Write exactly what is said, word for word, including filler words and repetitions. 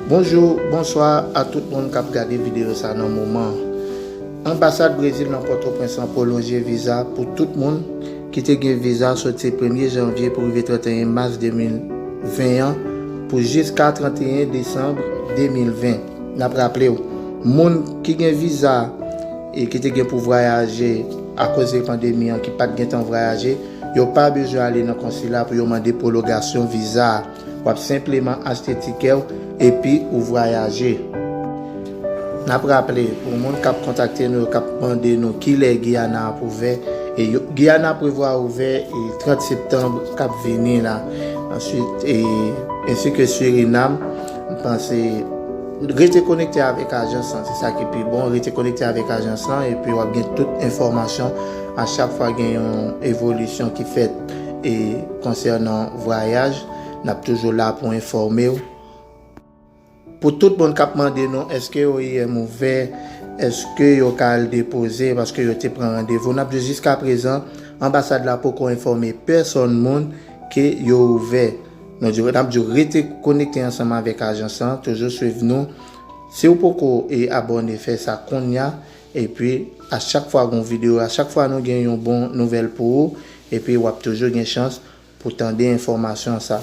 Bonjou, bonswa a tout moun k ap gade videyo sa nan moman an. Anbasad Brezil nan Pòtoprens lan pwolonje viza pou tout moun ki te gen viza soti premye janvye pou rive trannteyen mas de mil ven an pou jiska trannteyen desanm de mil ven. N ap raple w, moun ki gen viza e ki te gen pou vwayaje akoz pandemi an, ki pa t gentan vwayaje, yo pa bezwen ale nan konsila pou yo mande pwolongasyon viza a. W ap senpleman achte tikè w epi ou vwayaje. N ap raple, pou moun k ap kontakte nou, k ap mande nou kilè Giyana ap ouvè, e yo, Giyana prevwa ouvè e trant septanm k ap vini la. Answit, e, ensi ke Surinam, m panse, rete konekte avèk ajans lan, se sa ki pi bon. Rete konekte avèk ajans lan, epi w ap gen tout enfòmasyon a chak fwa gen yon evolisyon ki fèt e konsènan vwayaj. N ap toujou la pou enfòme w. Pou tout moun k ap mande nou èske O I M ouvè, èske yo ka al depoze, paske yo te pran randevou, n ap di w jiskaprezan, anbasad la poko enfòme pèsonn moun ke yo ouvè. Nou di, n ap di w rete konekte ansanm avèk ajans lan, toujou swiv nou. Si w poko e abòne, fè sa kounye a. Epi, a chak fwa gon videyo, a chak fwa nou gen yon bon nouvèl pou ou, epi w ap toujou gen chans pou tande enfòmasyon sa.